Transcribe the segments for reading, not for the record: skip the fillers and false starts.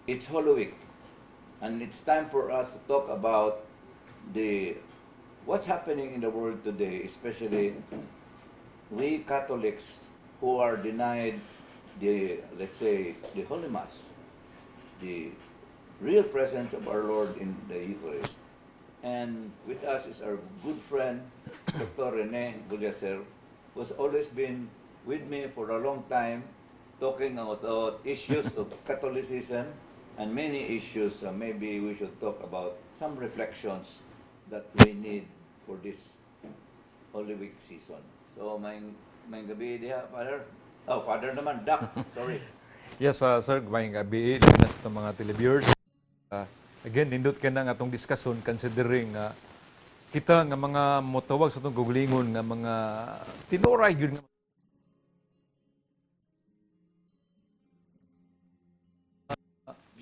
It's Holy Week, and it's time for us to talk about the what's happening in the world today, especially we Catholics who are denied the, let's say, the Holy Mass, the real presence of our Lord in the Eucharist. And with us is our good friend, Dr. Rene Villacer, who's always been with me for a long time, talking about issues of Catholicism and many issues. Maybe we should talk about some reflections that we need for this Holy Week season. So, maayong gabii diha, Father. Oh, Father naman, Doc. Sorry. Yes, sir, maayong gabii labi na sa atong mga televiewers. Again, nindot kaayo nang atong discussion considering kita nga mga motawag sa atong kaugalingon nga mga tinuray gyud nga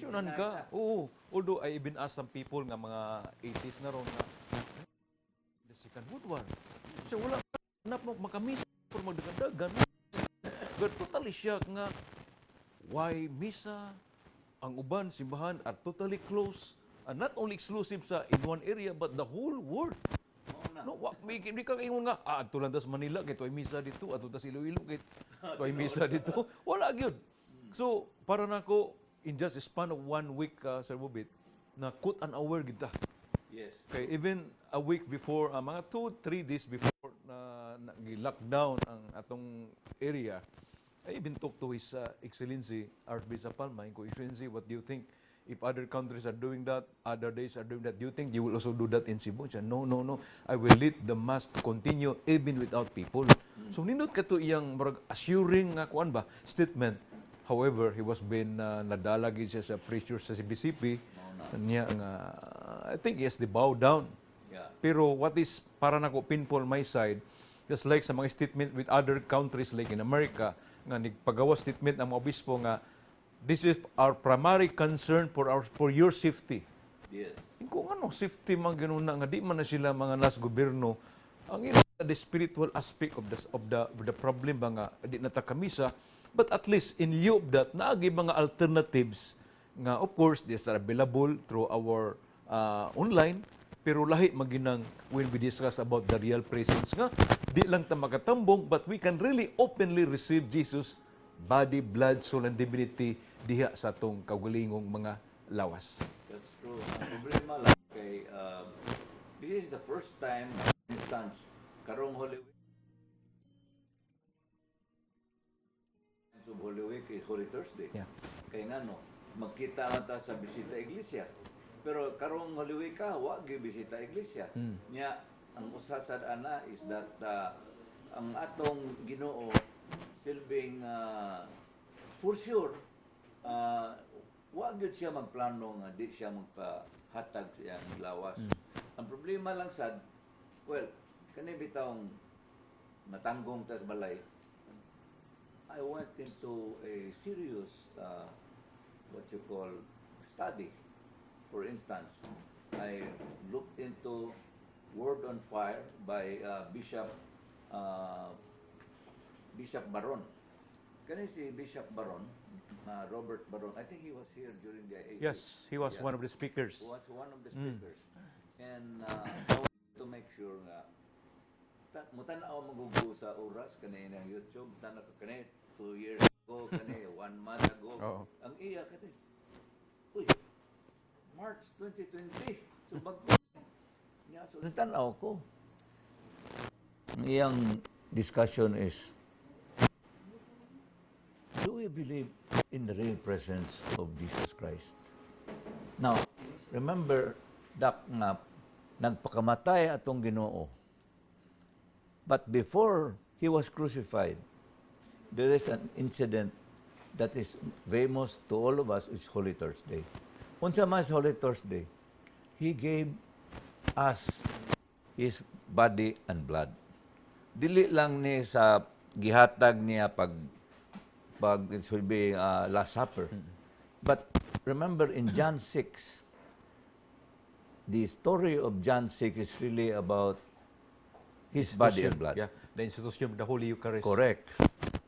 Siyunan ka. Oo. Although I even ask some people nga mga 80s na ron nga the Second World War. So wala na mo makamisa por magdagan. But totally siya nga why misa ang uban simbahan are totally closed and not only exclusive sa in one area but the whole world. Mao na. No, wa may di ka ingon nga ah, adto lang ta sa Manila kay tuay misa dito, adto ta sa Iloilo kay tuay misa dito. Wala gyud. So, para nako in just a span of one week, Sir Bobit, na caught unaware kita. Kay even a week before, mga 2, 3 days before na lockdown ang atong area, I even talked to His Excellency Archbishop Palma. Ko, "Excellency, what do you think? If other countries are doing that, other days are doing that, do you think you will also do that in Cebu?" Siya, No. I will let the mass to continue even without people." So nindot kato iyang murag assuring nga kuan ba statement. However, he was been nadala gid siya sa pressure sa CBCP niya nga I think yes, they bow down. Pero what is para nako painful my side, just like sa mga statement with other countries like in America, nga nagpagawa statement ang mga obispo nga this is our primary concern for your safety. Kung ano, safety man ganun na, nga di man na sila mga nas gobyerno, ang ina the spiritual aspect of the problem ba nga di na ta kamisa, but at least in lieu of that naagi mga alternatives nga of course these are available through our online, pero lahi maginang when we discuss about the real presence nga di lang ta makatambong but we can really openly receive Jesus body, blood, soul and divinity diha sa atong kaugalingong mga lawas. That's true. Ang problema lang kay this is the first time, instance, karong Holy Week. So Holy Week is Holy Thursday. Kay ngano, magkita man ta sa bisita iglesia. Pero karong Holy Week ka, wa gyud bisita iglesia. Nya ang usa sad ana is that ang atong Ginoo silbing for sure wa gyud siya magplano nga di siya magpahatag sa iyang lawas. Ang problema lang sad, well, kani bitawng matanggong tas balay, I went into a serious, what you call, study. For instance, I looked into Word on Fire by Bishop Barron. Kani si Bishop Barron, Robert Barron, I think he was here during the IAC. Yes, he was one of the speakers. Was one of the speakers. And I wanted to make sure nga mutan-aw magugo sa oras kani ng YouTube, tan kani 2 years ago, kani one month ago. Oo. Ang iya kani. Uy, March 2020. So bago niya, so tan-aw ko. Ang iyang discussion is, do we believe in the real presence of Jesus Christ? Now, remember, Doc, nga nagpakamatay atong Ginoo. But before he was crucified, there is an incident that is famous to all of us, is Holy Thursday. Unsa man is Holy Thursday? He gave us his body and blood. Dili lang ni sa gihatag niya pag it should be Last Supper. But remember in John 6, the story of John 6 is really about his body and blood. Yeah, the institution of the Holy Eucharist. Correct.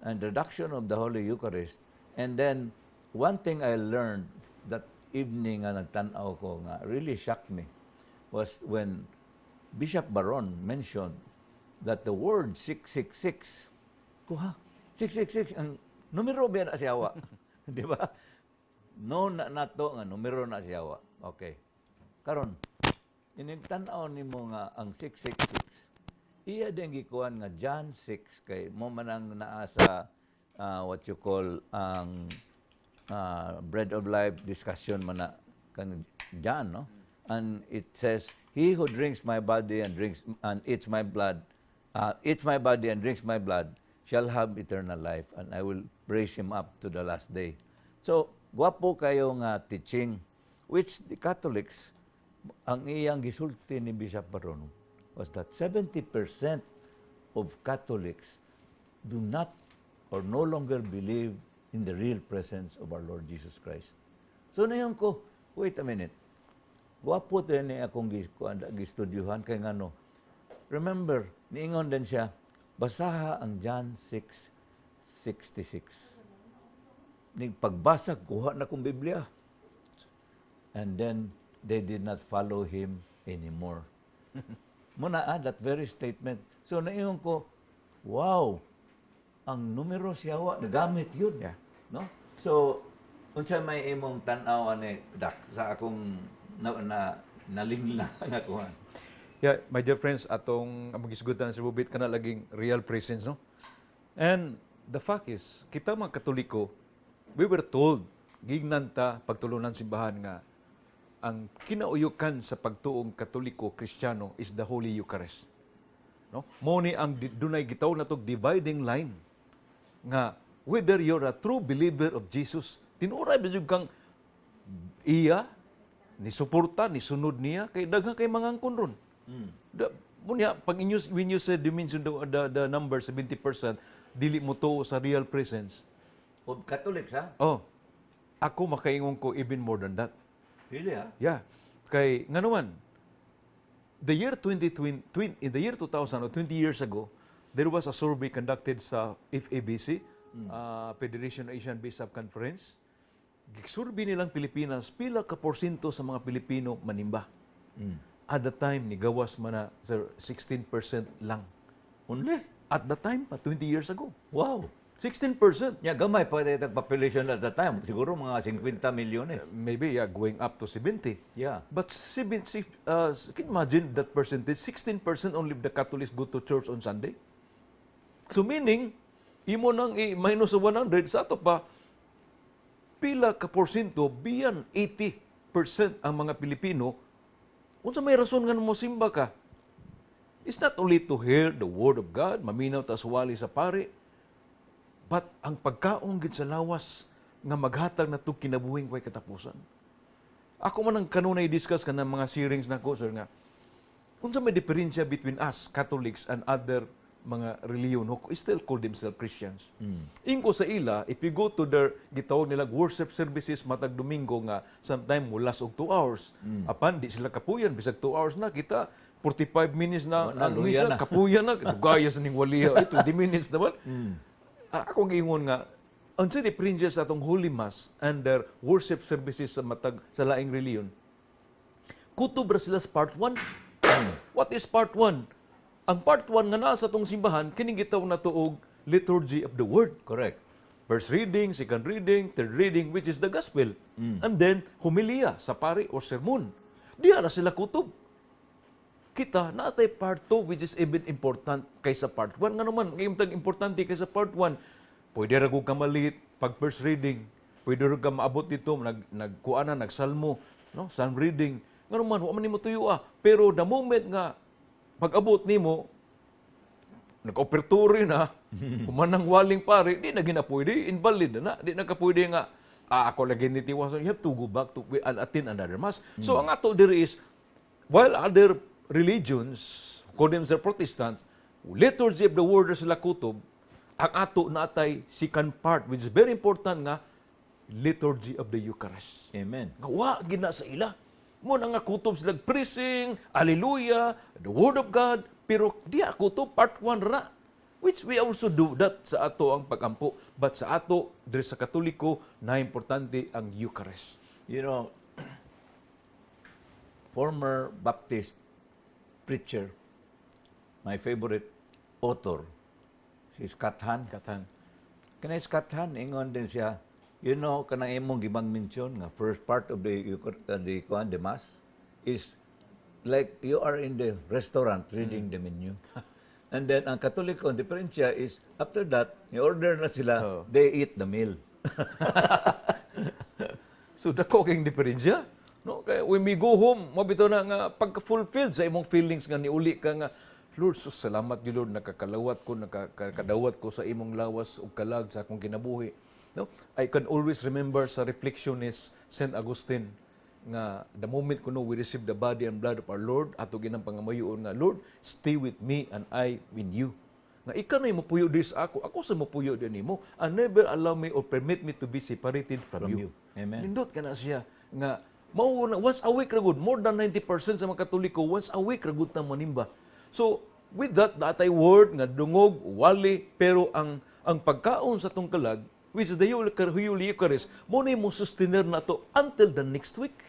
And reduction of the Holy Eucharist. And then, one thing I learned that evening nga nagtan-aw ko nga really shocked me was when Bishop Baron mentioned that the word 666. Kuha, 666 ang numero ba na siya wa? Di ba? No na nato nga numero na siya wa. Okay. Karon, inig tan-aw nimo nga ang 666 iya din gikuan nga John 6 kay mo man ang naa sa what you call ang Bread of Life discussion man na kan John, no? And it says, "He who drinks my body and drinks and eats my blood, eats my body and drinks my blood shall have eternal life, and I will raise him up to the last day." So gwapo kayo nga teaching, which the Catholics, ang iyang gisulti ni Bishop Baron was that 70% of Catholics do not or no longer believe in the real presence of our Lord Jesus Christ. So niingon ko, "Wait a minute. Gwapo to ni akong gistudyuhan kay ngano." Remember, niingon din siya, "Basaha ang John 6:66." Nig pagbasa, kuha na kong Biblia. And then they did not follow him anymore. Muna that very statement. So naingon ko, "Wow, ang numero siya wa nagamit yun." No? So unsa may imong tan-aw ani, Dak, sa akong na nalingla nga kuan? Yeah, my dear friends, atong among gisgutan sa Bubit kana laging real presence, no? And the fact is, kita mga Katoliko, we were told, gignan ta pagtulunan simbahan nga ang kinauyukan sa pagtuong Katoliko Kristiyano is the Holy Eucharist. No? Mo ni ang dunay gitawag natog dividing line nga whether you're a true believer of Jesus, tinuray ba jud kang iya ni suporta ni sunod niya, kay daghan kay mga angkon ron. Munya pag inyo, when you said, you mentioned the number 70% dili mo tuo sa real presence. Of Catholics, ha? Oh. Ako makaingon ko even more than that. Really, ha? Yeah. Kay nganuman, the year 2020, in the year 2000 or 20 years ago, there was a survey conducted sa FABC, Federation of Asian Bishop Conference. Gisurvey nilang Pilipinas, pila ka porsyento sa mga Pilipino manimba. At the time, ni gawas man na, sir, 16% lang. Only? At the time pa, 20 years ago. Wow. 16%. Ya, gamay pa tayo population at that time. Siguro mga 50 milyones. Maybe, yeah, going up to 70. But 70, can you imagine that percentage? 16% only of the Catholics go to church on Sunday. So meaning, imo nang i-minus sa 100, sa ato pa, pila ka porsyento, beyond 80% ang mga Pilipino, unsa may rason nga mo simba ka? It's not only to hear the word of God, maminaw ta suwali sa pari, but ang pagkaon gid sa lawas nga maghatag na to kinabuhing way katapusan. Ako man ang kanunay discuss kanang mga hearings nako, sir, nga unsa may diferensya between us Catholics and other mga relihiyon who still call themselves Christians. Ingko sa ila, if you go to their gitawag nila worship services matag Domingo nga sometime mulas og 2 hours. Apan di sila kapuyan bisag 2 hours na kita 45 minutes na Wala, ang luya misa na. Kapuyan na dugaya sa ning waliha ito 20 minutes naman. Ah, ako giingon nga unsa diferensya sa atong Holy Mass and their worship services sa matag sa laing relihiyon? Kutob ra sila sa part 1. What is part 1? Ang part 1 nga naa sa atong simbahan kining gitawag nato og liturgy of the word. Correct. First reading, second reading, third reading, which is the gospel. And then, homilia sa pari or sermon. Diya na sila kutob. Kita, natay part 2, which is even important kaysa part 1. Nga naman, ngayon tag importante kaysa part 1, pwede ra ka malit pag first reading. Pwede ra ka maabot dito, nagkuha na, nagsalmo, no? Psalm reading. Nga naman, wa man nimo tuyo ah. Pero the moment nga pag-abot nimo, nag-opertory na, humanang waling pare, di na gina pwede, invalid na na. Di na ka pwede nga, ako lagi nitiwasan, you have to go back to and attend another Mass. So ang ato diri is, while other religions, call themselves Protestants, liturgy of the word sila kutob, ang ato natay second part, which is very important nga, liturgy of the Eucharist. Amen. Nga wa gina sa ila. Mo na nga kutob sila preaching, hallelujah, the word of God, pero di ako to part 1 ra. Which we also do that sa ato ang pagampo. But sa ato, diri sa Katoliko, na importante ang Eucharist. You know, Former Baptist preacher, my favorite author, si Scott Hahn. Katan. Kanay Scott Hahn, ingon din siya, kanang imong gibang mention nga first part of the kuan, the mass is like you are in the restaurant reading the menu. And then ang Katoliko, ang diferensya is after that, i-order na sila, they eat the meal. So dako kayong diferensya. No, kaya when we go home, mao bitaw na nga pagka-fulfilled sa imong feelings nga niuli ka nga, "Lord, sus, salamat gyud, Lord, nakakalawat ko, nakakadawat ko sa imong lawas ug kalag sa akong kinabuhi." No? I can always remember sa reflection ni Saint Augustine nga the moment kuno we receive the body and blood of our Lord, ato ginang pangamayoon nga, "Lord, stay with me and I with you." Nga ikaw na mopuyo diri sa ako, ako sa mopuyo din nimo, and never allow me or permit me to be separated from From you. you. Amen. Nindot ka na siya nga mao na once a week ra gud, more than 90% sa mga Katoliko once a week ra gud ta manimba. So with that, natay word nga dungog wali, pero ang pagkaon sa tong kalag, which is the Holy Eucharist, mo ni mo sustainer na to until the next week.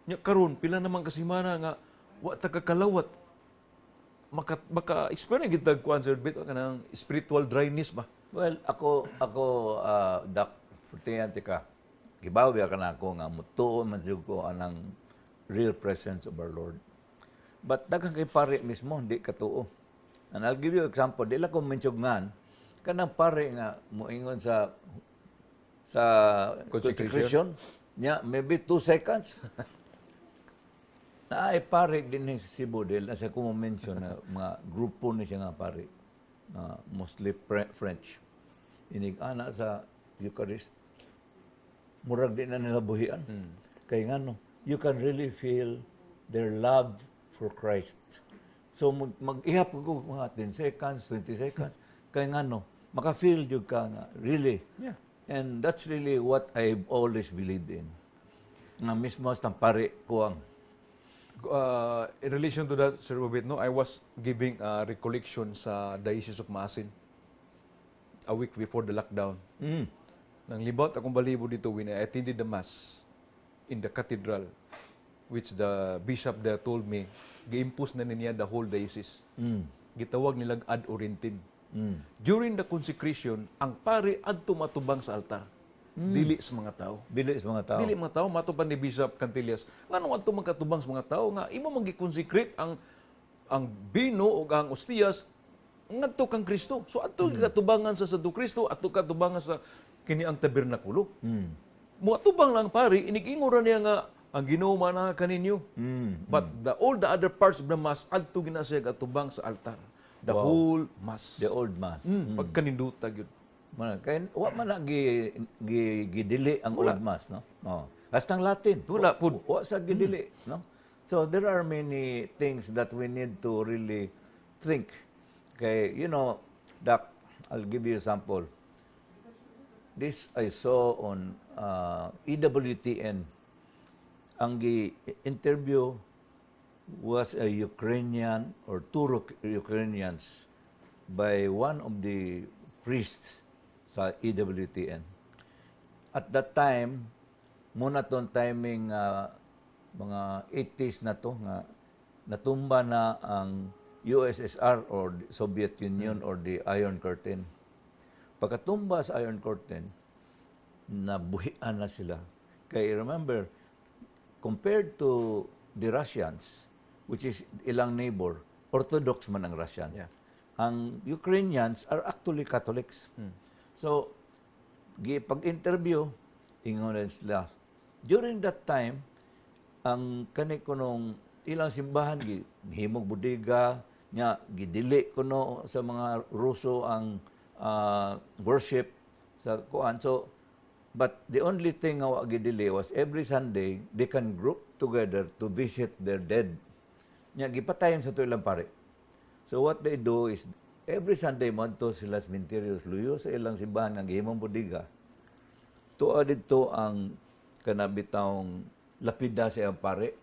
Nya karon pila naman ka semana nga wa ta kakalawat, maka experience gid tag kuan, Sir Bit, kanang spiritual dryness ba? Well, ako, Doc, Fortiante ka. Gibawi ka na ako nga mutuo man jud ko anang real presence of our Lord. But daghan kay pare mismo hindi katuo. And I'll give you example, di lang ko mensyongan kanang pare nga moingon sa Consecration. Consecration niya, maybe 2 seconds. Naay pare din sa Cebu, dahil nasa ko mo mention na mga grupo ni siya nga pare, mostly French. Inig-ana sa Eucharist, murag di na nila buhian. Kay ngano, you can really feel their love for Christ. So mag-ihap ko mga 10 seconds, 20 seconds, kay ngano, maka-feel jud ka nga, really. And that's really what I've always believed in. Nga mismo sa pare ko ang In relation to that, Sir Bobit, no, I was giving a recollection sa Diocese of Maasin a week before the lockdown. Nang libot akong balibo dito when I attended the mass in the cathedral, which the bishop there told me, giimpose na niya the whole diocese. Gitawag nilag ad orientem. During the consecration, ang pare adto matubang sa altar. Dili sa mga tao. Dili sa mga tao. Dili mga tao, matupan ni Bishop Cantillas. Nganong adto man katubang sa mga tao nga imo man gi-consecrate ang bino ug ang ostiyas ngadto kang Kristo? So adto katubangan sa Santo Kristo, adto katubangan sa kini ang tabernakulo. Muatubang lang pare, inig-ingon ra niya nga ang Ginoo man kaninyo. But the all the other parts of the mass adto gina siya katubang sa altar. The whole mass. The old mass. Pagkaninduta gyud. Man, kay wa man na gi, gi, gidili ang old mass, no? Oh. Hasta ang Latin. Wala pud. Wa sa gidili, no? So there are many things that we need to really think. Okay, Doc, I'll give you a sample. This I saw on EWTN. Ang gi-interview was a Ukrainian or two Ukrainians by one of the priests sa EWTN. At that time, muna tong timing, mga 80s na to nga natumba na ang USSR or the Soviet Union or the Iron Curtain. Pagkatumba sa Iron Curtain, nabuhian na sila. Kay remember, compared to the Russians, which is ilang neighbor, Orthodox man ang Russian. Ang Ukrainians are actually Catholics. So, pag-interview, ingon na sila. During that time, ang kani kunong ilang simbahan gi himog bodega nya, gidili kuno sa mga Ruso ang worship sa kuan. So but the only thing nga wa gidili was every Sunday they can group together to visit their dead. Nya gipatayon sa to ilang pare. So what they do is every Sunday moadto sila sa sementeryo, luyo sa ilang simbahan nga gihimong bodega. Tuo didto ang kanabitawng lapida sa iyang pare.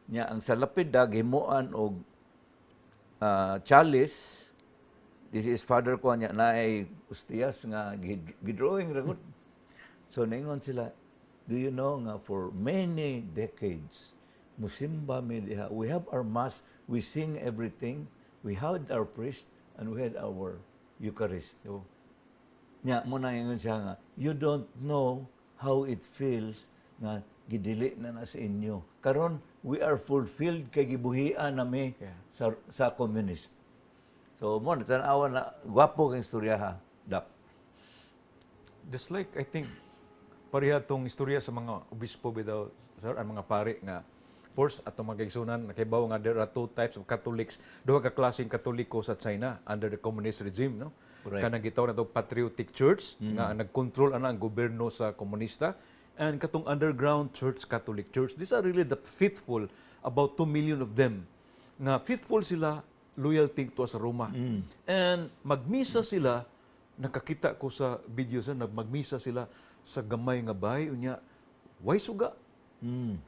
Nya ang sa lapida gihimuan og chalice. This is Father ko niya, naay ustiyas nga gidrawing ra gud. So ningon sila, "Do you know nga for many decades Musimba mi diha. We have our mass, we sing everything, we had our priest, and we had our Eucharist. Oh. Nya mao na ingon siya nga, "You don't know how it feels nga gidili na na sa inyo. Karon we are fulfilled kay gibuhian nami sa communist." So mao na, tan-awa na gwapo kay istorya ha, Dak. Just like, I think, pareha tong istorya sa mga obispo bitaw, sir, ang mga pari nga of course atong mga kaigsunan nakibaw nga there are two types of Catholics, duha ka klaseng Katoliko sa China under the communist regime, no? Kanang gitawag nato patriotic church nga nagkontrol ana ang gobyerno sa komunista and katong underground church, Catholic Church. These are really the faithful, about 2 million of them nga faithful sila, loyalty to sa Roma. And magmisa sila, nakakita ko sa video sa magmisa sila sa gamay nga bahay, unya way suga.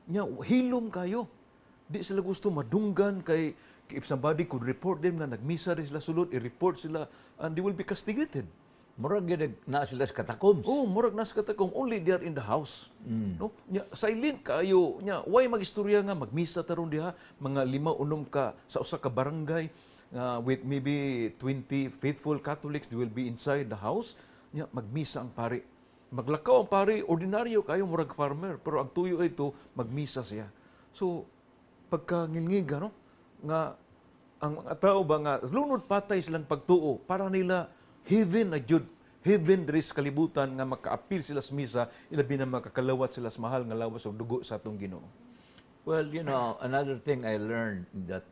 Nya hilom kayo. Di sila gusto madunggan kay if somebody could report them nga nagmisa rin sila sulod, i-report sila and they will be castigated. Murag gyud na sila sa catacombs. Oh, murag nas katagong, only they are in the house. No? Nya silent kayo. Nya way magistorya nga magmisa taron diha mga lima unom ka sa usa ka barangay with maybe 20 faithful Catholics, they will be inside the house. Nya magmisa ang pari. Maglakaw ang pari, ordinaryo kayo, murag farmer, pero ang tuyo ito magmisa siya. So pagka ngilngiga, no, nga ang mga tao ba nga lunod patay silang pagtuo, para nila heaven na jud, heaven diri sa kalibutan nga makaapil sila sa misa, ilabi na makakalawat sila sa mahal nga lawas ug dugo sa atong Ginoo. Well, another thing I learned that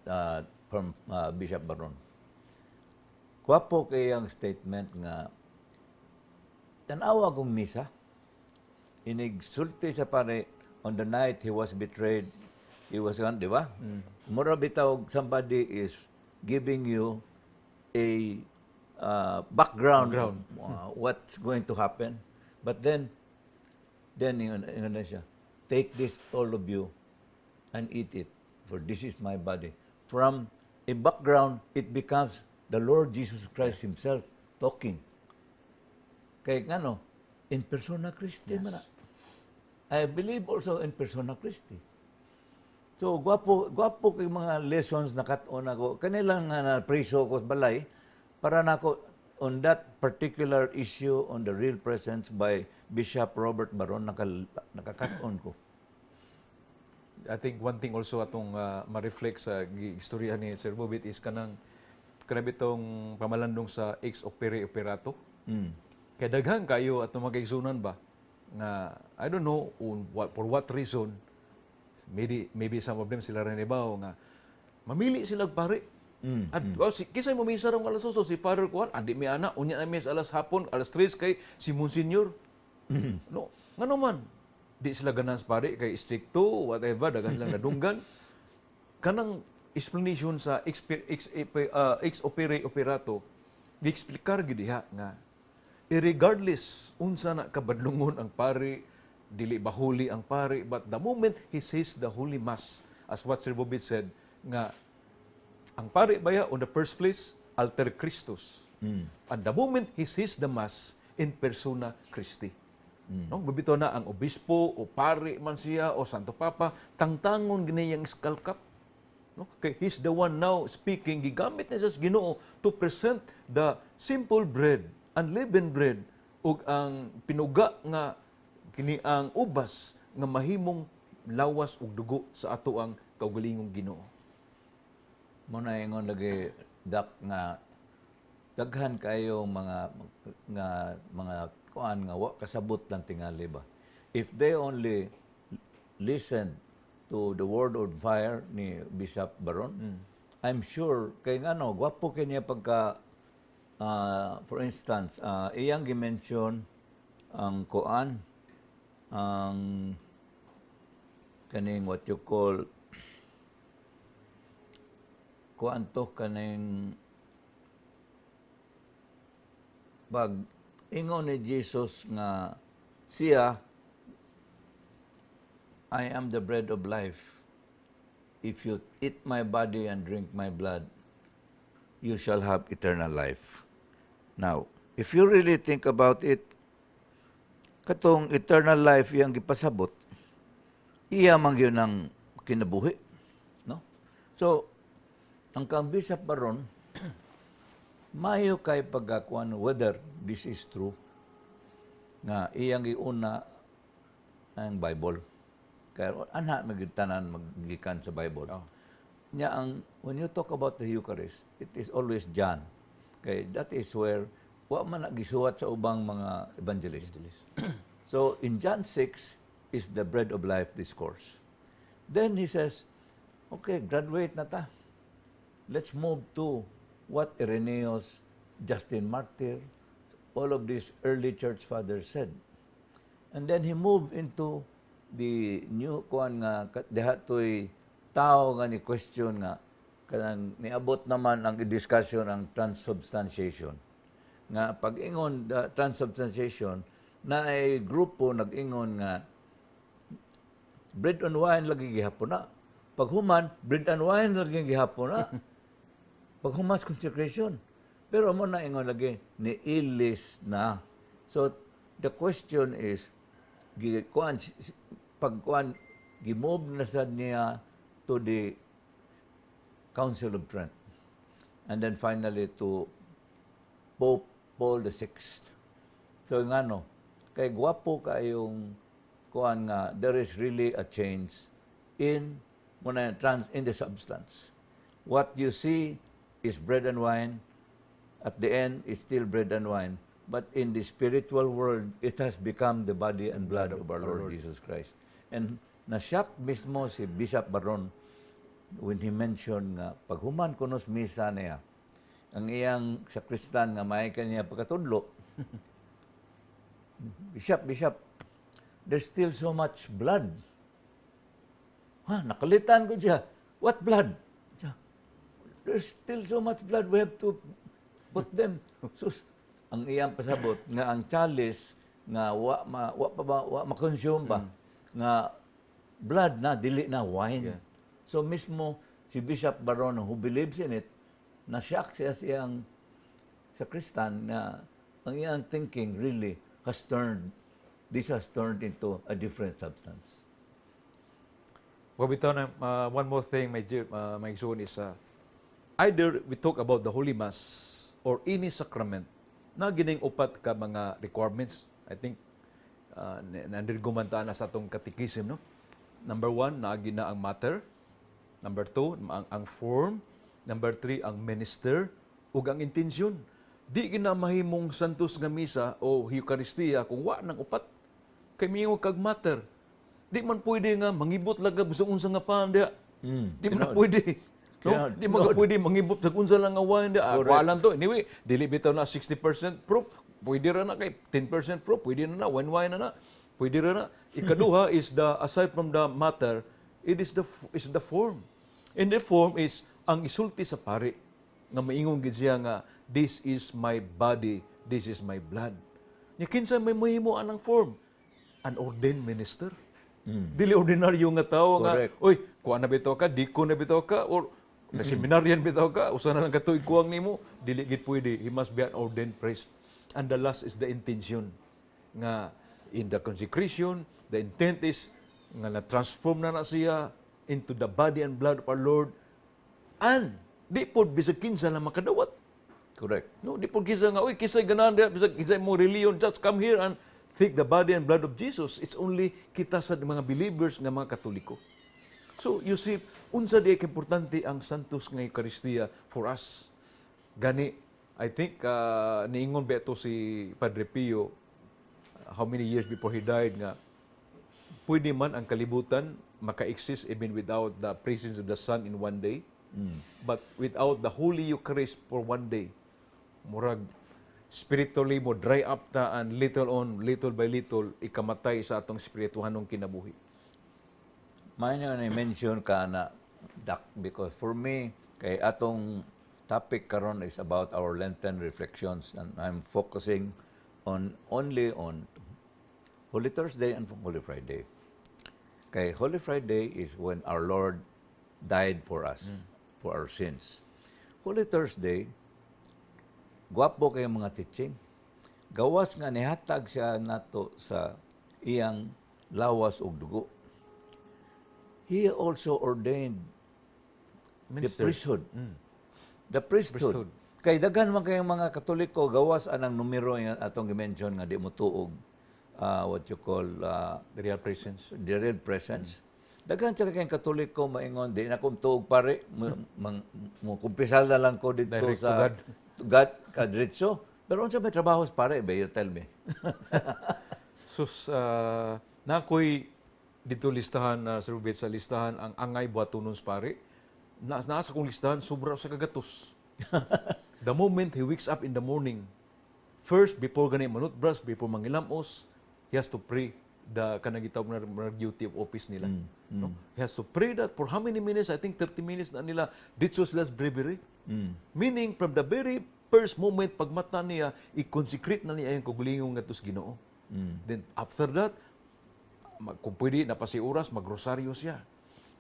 from Bishop Baron. Gwapo kay ang statement nga tanawa kong misa. Inigsulti sa pare on the night he was betrayed. He was gone, di ba? Mura bitaw somebody is giving you a background, Background. What's going to happen. But then ingon na siya, "Take this, all of you, and eat it, for this is my body." From a background, it becomes the Lord Jesus Christ Himself talking. Kay ngano, in persona Christi man na. I believe also in persona Christi. So, gwapo, gwapo kay mga lessons na kat-on ako. Kanilang nga na preso ko sa balay, para nako on that particular issue on the Real Presence by Bishop Robert Baron, nakakat-on ko. I think one thing also atong ma-reflect sa istorya ni Sir Bobit is kanang kanang bitong pamalandong sa ex opere operato. Kay daghan kayo atong mga kaigsunan ba nga I don't know on what, for what reason, maybe some of them sila rin ibaw nga mamili sila og pare. At oh, si kisay mamisa rong alas 8? Si Father Juan, andi mi ana, unya na mi sa alas hapon, alas 3 kay si Monsignor. No, ngano man di sila ganahan sa pare kay stricto, whatever, daghan silang nadunggan. Kanang explanation sa ex opere operato, gi-explikar gid diha nga irregardless unsa na kabadlungon ang pari, dili ba holy ang pari, but the moment he says the Holy Mass, as what Sir Bobit said nga ang pari baya on the first place alter Christus and the moment he says the Mass, in persona Christi. No, bibitaw na ang obispo o pari man siya o Santo Papa, tangtangon gini yang skull cap. No? Kay he's the one now speaking, gigamit niya sa Ginoo to present the simple bread, unleavened bread ug ang pinuga nga kini ang ubas nga mahimong lawas ug dugo sa ato ang kaugalingong Ginoo. Mao na ingon lagi, Dak, nga daghan kayo mga nga mga kuan nga wa kasabot lang tingali ba. If they only listen to the Word of Fire ni Bishop Baron, I'm sure kay ngano gwapo kay niya pagka for instance, iyang gi-mention ang kuan, ang kaning what you call kuan to, kaning pag ingon ni Jesus nga siya, "I am the bread of life. If you eat my body and drink my blood, you shall have eternal life." Now, if you really think about it, katong eternal life iyang gipasabot, iya man gyud ang kinabuhi, no? So ang kang Bishop Barron, mayo kay pagkakuan whether this is true nga iyang giuna ang Bible. Kaya anha magyud tanan maggikan sa Bible. Nya ang when you talk about the Eucharist, it is always John. Kay that is where wa man na gisuwat sa ubang mga evangelist. So in John 6 is the bread of life discourse. Then he says, "Okay, graduate na ta. Let's move to what Irenaeus, Justin Martyr, all of these early church fathers said." And then he moved into the new kuan nga diha to'y tao nga ni question nga kanang niabot naman ang discussion ang transubstantiation. Nga pag-ingon the transubstantiation na ay grupo nag-ingon nga bread and wine lagi gihapon na. Paghuman, bread and wine lagi gihapon na. Paghuman sa consecration. Pero mo na ingon lagi, niilis na. So, the question is, gi, kuan, pag kuan, gi-move na sad niya to the Council of Trent. And then finally to Pope Paul VI. So ngano, kay gwapo kayong kuan nga there is really a change in muna trans in the substance. What you see is bread and wine. At the end, it's still bread and wine. But in the spiritual world, it has become the body and blood of our Lord Jesus Christ. And na-shock mismo si Bishop Barron when he mentioned nga paghuman kuno sa misa niya, ang iyang sakristan nga may kanya pagkatudlo, "Bishop, Bishop, there's still so much blood." Ha, nakalitan ko siya. "What blood?" Siya, "There's still so much blood. We have to put them." Sus, ang iyang pasabot nga ang chalice nga wa pa ba wa ma-consume ba nga blood na, dili na wine. So mismo si Bishop Barron, who believes in it, na shock siya siyang sakristan na ang iyang thinking really has turned this has turned into a different substance. Well, bitaw na, one more thing, my igsoon, is either we talk about the Holy Mass or any sacrament na gining upat ka mga requirements. I think nandirgo man ta na sa atong catechism, no? Number one, naagi na ang matter. Number two, ang form. Number three, ang minister. Ug ang intention. Di gina mahimong santos nga misa o Eucharistia kung wa nang upat. Kay miingon kag matter. Di man pwede nga mangibot lang ka bisag unsa nga pan diha. Di man na pwede. No? Tinuod, Di man ka tinuod. Pwede mangibot sa unsa lang nga wine diha. Ah, kuwalan to. Anyway, dili bitaw na 60% proof. Pwede ra na kay 10% proof. Pwede na na wine wine na na. Pwede ra na. Ikaduha is the aside from the matter, it is the form. And the form is ang isulti sa pari nga maingon gid siya nga, "This is my body, this is my blood." Nya kinsa may mahimo anang form? An ordained minister. Dili ordinaryo nga tao nga, "Oy, kuan na bitaw ka, deacon na bitaw ka, or na seminarian bitaw ka, usa na lang ka tuig kuwang nimo." Dili gid pwede. He must be an ordained priest. And the last is the intention. Nga in the consecration, the intent is nga na-transform na na siya into the body and blood of our Lord. And di pod bisag kinsa lang makadawat. Correct. No, di pod kinsa nga, "Uy, kinsay ganahan diha, bisag kinsay mo relihiyon, just come here and take the body and blood of Jesus." It's only kita sa mga believers nga mga Katoliko. So, you see, unsa di importante ang Santos nga Eucharistia for us. Gani, I think, niingon ba ito si Padre Pio, how many years before he died, nga, pwede man ang kalibutan maka-exist even without the presence of the sun in one day. But without the Holy Eucharist for one day, murag spiritually mo dry up ta and little on, little by little, ikamatay sa atong spirituhanong kinabuhi. May na mention ka na, Doc, because for me, kay atong topic karon is about our Lenten reflections and I'm focusing on only on Holy Thursday and Holy Friday. Kay Holy Friday is when our Lord died for us, for our sins. Holy Thursday, gwapo kay mga teaching. Gawas nga nihatag siya nato sa iyang lawas ug dugo. He also ordained the Ministers. Priesthood. The priesthood. Priesthood. Kay daghan man kayong mga Katoliko gawas anang numero nga atong gi-mention nga di mo tuog what you call The Real Presence. The Real Presence. Daghan sa kayong Katoliko maingon, "Di na kong tuog pare, mo kumpisal na lang ko dito Direct to sa God. To God kadiretso." Pero unsa may trabaho sa pare ba, you tell me? Sus, nakoy dito listahan na, Sir Rubit, sa listahan ang angay buhatonon sa pare. Na, naa sa kong listahan sobra sa kagatos. The moment he wakes up in the morning, first before gani manutbrush, before mangilamos, he has to pray the kanang gitawag na duty of office nila. No? He has to pray that for how many minutes? I think 30 minutes na nila dito sila sa breviary. Meaning from the very first moment pagmata niya, i-consecrate na niya ang kaugalingon ngadto sa Ginoo. Then after that, kung pwede na pa si oras, magrosaryo siya.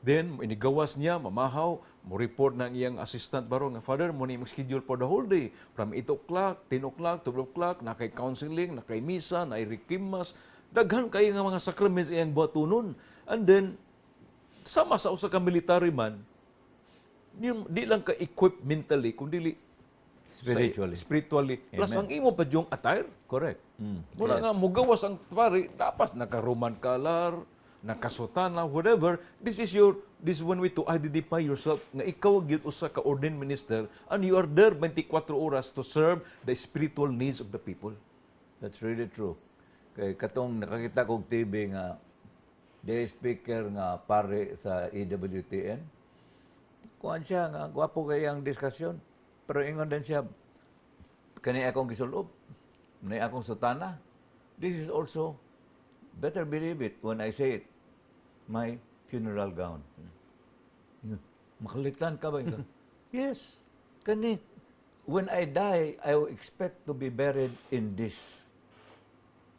Then, inigawas niya, mamahaw, mo report ng iyang assistant baro nga, "Father, mo ni schedule for the whole day. From 8 o'clock, 10 o'clock, 12 o'clock, na kay counseling, na kay misa, na requiem mass." Daghan kay nga mga sacraments iyang buhatonon. And then, sama sa usa ka military man, di lang ka equipped mentally, kundi Spiritually. Spiritually. Plus, ang imo pa yung attire. Correct. Muna nga, mugawas ang pare, dapat naka-Roman collar, nakasutana, whatever. This is one way to identify yourself nga ikaw gyud usa ka ordained minister and you are there 24 oras to serve the spiritual needs of the people. That's really true. Kay katong nakakita kog TV nga the speaker nga pare sa EWTN. Kuan siya nga gwapo kay ang diskusyon. Pero ingon din siya, "Kani akong gisulob, kani akong sutana. This is also, better believe it when I say it, my funeral gown." Ingon, "Makalitan ka ba?" Ingon, "Yes. Kani, when I die, I will expect to be buried in this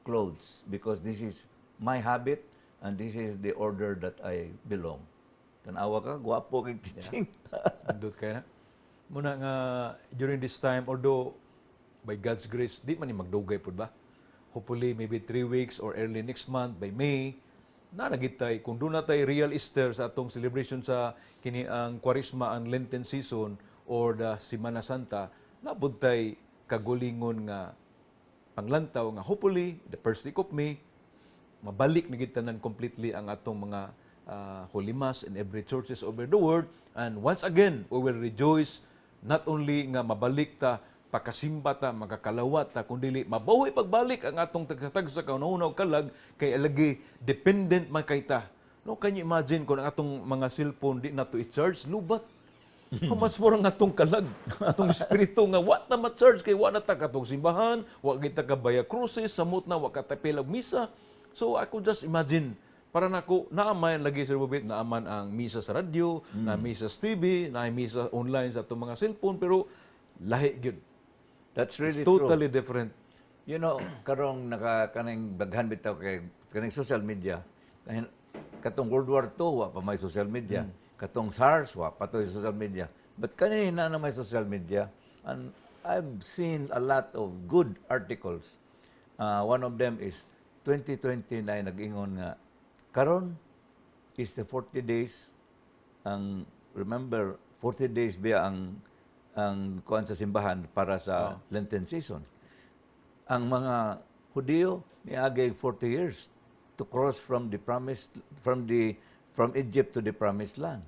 clothes because this is my habit and this is the order that I belong." Tanawa ka, gwapo kay teaching. Nindot kay na. Muna nga during this time, although by God's grace, di man ni magdugay pud ba? Hopefully, maybe 3 weeks or early next month, by May, na nagitay kung doon na tay real Easter sa atong celebration sa kini ang Kwaresma, ang Lenten season or the Semana Santa, nabud tay kagulingon nga panglantaw nga hopefully the first week of May mabalik na gid tanan completely ang atong mga Holy Mass in every churches over the world. And once again we will rejoice, not only nga mabalik ta, pakasimba ta, makakalawat ta, kundi mabawi pagbalik ang atong tagsa-tagsa kauna-una og kalag kay alagi dependent man kay ta, no? Can you imagine kung ang atong mga cellphone di nato i-charge, lubat? How much more ang atong kalag, atong espiritu nga wa ta ma-charge kay wa na ta katong simbahan, wa kita ka Via Crucis, samot na wa ka tapil og misa. So I could just imagine, para nako naaman lagi, Sir Bobit, naaman ang misa sa radyo, na misa sa TV, na misa online sa atong mga cellphone, pero lahi gyud. That's really It's true. Totally different. Karong naka kaning daghan bitaw kay kaning social media. Katong World War II wa pa may social media. Katong SARS wa pa to'y social media. But kanina na may social media and I've seen a lot of good articles. One of them is 2029, nag-ingon nga karon is the 40 days ang, remember, 40 days biya ang kuan sa simbahan para sa Lenten season. Ang mga Hudiyo niagay 40 years to cross from the promised from the from Egypt to the Promised Land.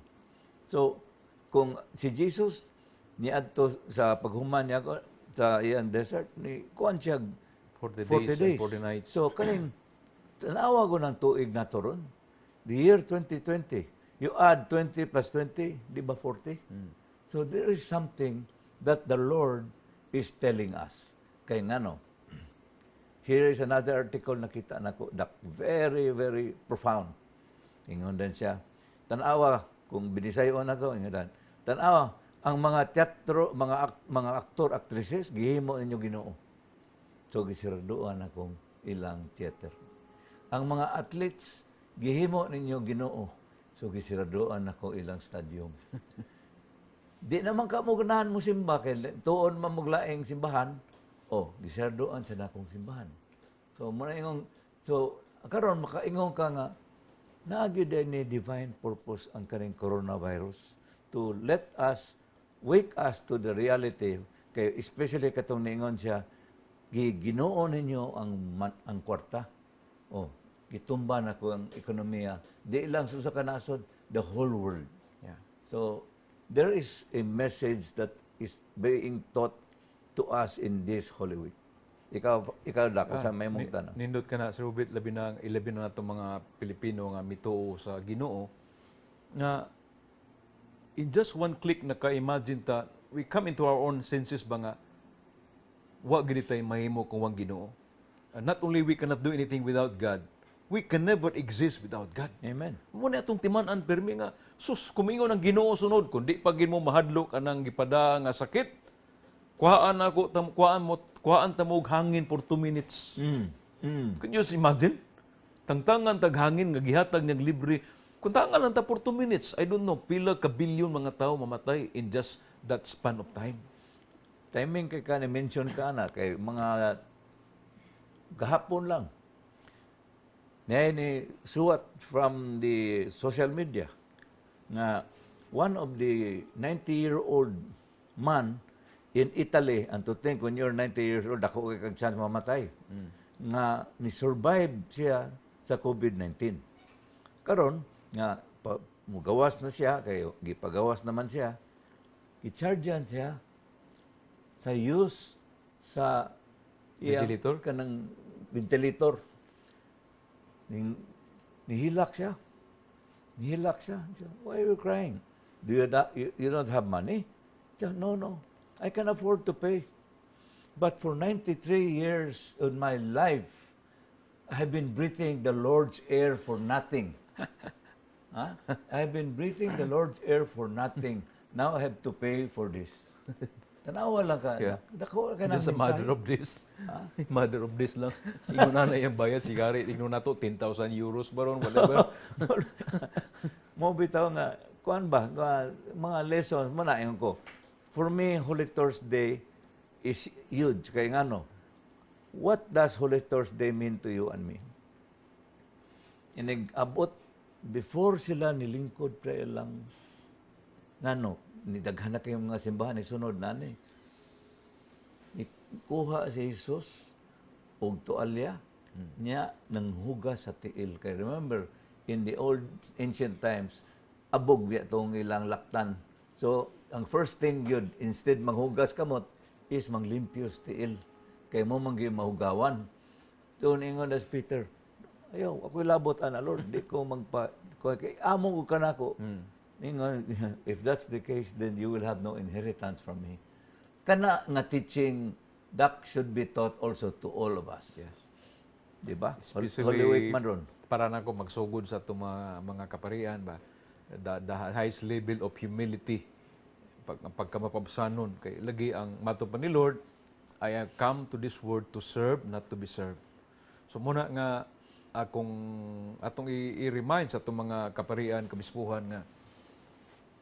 So kung si Jesus niadto sa paghuman niya sa iyang desert ni kuan siya 40 40 days and 40 nights. So kaning tanawa ko ng tuig na to ron. The year 2020, you add 20 plus 20, di ba 40? So there is something that the Lord is telling us. Kay ngano, here is another article nakita nako that very, very profound. Ingon din siya, tanawa kung binisayon na to, ingon din. "Tanawa ang mga teatro, mga aktor, actresses, gihimo ninyo Ginoo. So gisiraduan akong ilang theater. Ang mga athletes, gihimo ninyo Ginoo. So gisiraduan ako ilang stadium. Di naman ka mo ganahan mo simba kay tuon man mo laing simbahan." Oh, gisiraduan sa nakong simbahan. So mo na ingong, so karon makaingon ka nga Naa gyud ni divine purpose ang kaning coronavirus to let us wake us to the reality, kay especially katong niingon siya, "Ginoo ninyo ang kwarta." Oh, gitumba na ko ang ekonomiya, di lang sa usa ka nasod, the whole world. So there is a message that is being taught to us in this Holy Week. Ikaw dako sa may mong tanong. Nindot ka na, Sir Ubit, labi na ilabi na nato mga Pilipino nga mituo sa Ginoo nga in just one click naka-imagine ta, we come into our own senses ba nga wa gid tay mahimo kung wang Ginoo. Not only we cannot do anything without God, we can never exist without God. Amen. Mao na atong timan-an permi nga sus, kumingon ang Ginoo sunod kun di pa gid mo mahadlok anang gipada nga sakit. Kuhaan ako tam kuhaan mo, kuhaan ta mo og hangin for 2 minutes. Can you just imagine? Tangtangan tag hangin nga gihatag niyang libre. Kung tangan lang ta for 2 minutes, I don't know, pila ka bilyon mga tao mamatay in just that span of time. Timing kay ka ni mention ka na kay mga gahapon lang. Niya ni suwat from the social media nga one of the 90-year-old man in Italy, and to think when you're 90 years old, dako kay kag chance mamatay, nga ni survive siya sa COVID-19. Karon nga pa, mugawas na siya kay gipagawas naman siya, gi-chargean siya sa use sa iyang Ventilator? Kanang ventilator. Ning nihilak siya. Nihilak siya. Siya, "Why are you crying? Do you, not, you don't have money?" Siya, No. I can afford to pay. But for 93 years of my life, I have been breathing the Lord's air for nothing. Huh? I have been breathing the Lord's air for nothing. Now I have to pay for this." Tanawa lang ka. Dako ka Just a matter of days. Matter of days lang. Ingon na na yung bayad, sigari. Ingon na to, €10,000 ba ron, whatever. Mo bitaw nga kuan ba nga mga lessons mo na, ingon ko. For me, Holy Thursday is huge kay ngano, what does Holy Thursday mean to you and me? Inig abot before sila nilingkod pa ilang, ngano ni daghan na kayong mga simbahan ni sunod na ni kuha si Jesus og tualya niya nang hugas sa tiil, kay remember, in the old ancient times, abog biya tong ilang laktan. So ang first thing yun, instead manghugas kamot, is manglimpyos tiil kay mo man gyud mahugawan. So ingon as Peter, "Ayaw ako'y labot ana, Lord, di ko magpa ko kay amo ko kanako." Ningon, "If that's the case, then you will have no inheritance from me." Kana nga teaching that should be taught also to all of us. Di ba? Especially Holy Week man ron. Para nako magsugod sa atong mga kaparian ba, the highest level of humility, pagkamapabsanon, kay lagi ang mato pa ni Lord, "I have come to this world to serve, not to be served." So muna nga akong atong i-remind sa atong mga kaparian, kabispuhan nga